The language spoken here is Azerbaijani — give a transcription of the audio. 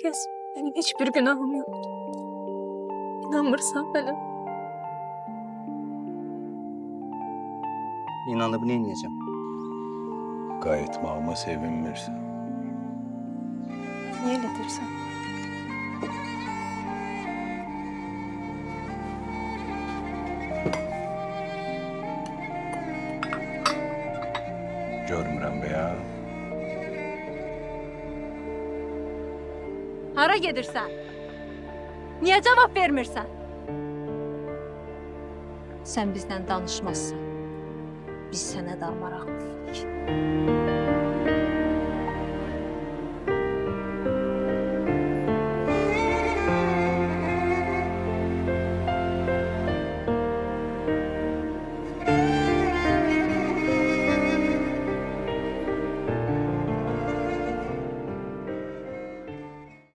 Kes, benim hiçbir günahım yok. İnanmırsan bana. İnanıp ne diyeceğim? Qayıtmağıma sevinmirsən. Niye elə deyirsən? Görmürəm beya. Hara gedirsən? Niyə cavab vermirsən? Sən bizlə danışmazsan. Biz sənə də maraqlıyıq.